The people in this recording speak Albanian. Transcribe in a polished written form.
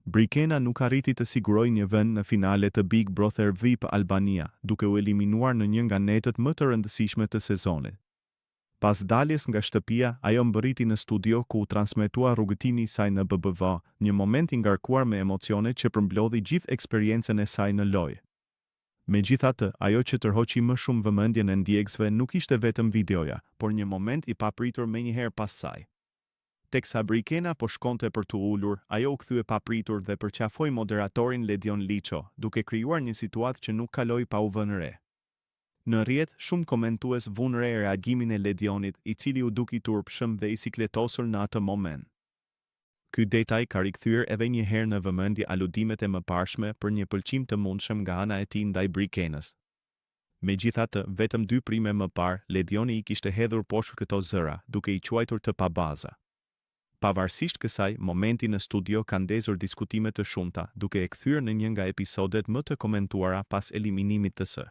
Brikena nuk arriti të sigurojë një vend në finale të Big Brother VIP Albania, duke u eliminuar në një nga netët më të rëndësishme të sezonit. Pas daljes nga shtëpia, ajo mbërriti në studio ku u transmetua rrugëtimi i saj në BBVA, një moment i ngarkuar me emocione që përmblodhi gjithë eksperiencën e saj në lojë. Megjithatë, ajo që tërhoqi më shumë vëmendjen e ndjekësve nuk ishte vetëm videoja, por një moment i papritur menjëherë pas saj. Teksa Brikena po shkonte për t'u ulur, ajo u kthye papritur dhe përqafoi moderatorin Ledion Liço, duke krijuar një situatë që nuk kaloi pa u vënë re. Në rrjet, shumë komentues vunë re reagimin e Ledionit, i cili u duk i turpshëm dhe i sikletosur në atë moment. Ky detaj ka rikthyer edhe një herë në vëmendje aludimet e mëparshme për një pëlqim të mundshëm nga ana e tij ndaj Brikenës. Megjithatë, vetëm dy prime më parë, Ledioni i kishte hedhur poshtë këto zëra, duke i quajtur të pabaza. Pavarësisht kësaj, momenti në studio ka ndezur diskutime të shumta, duke e kthyer në një nga episodet më të komentuara pas eliminimit të së.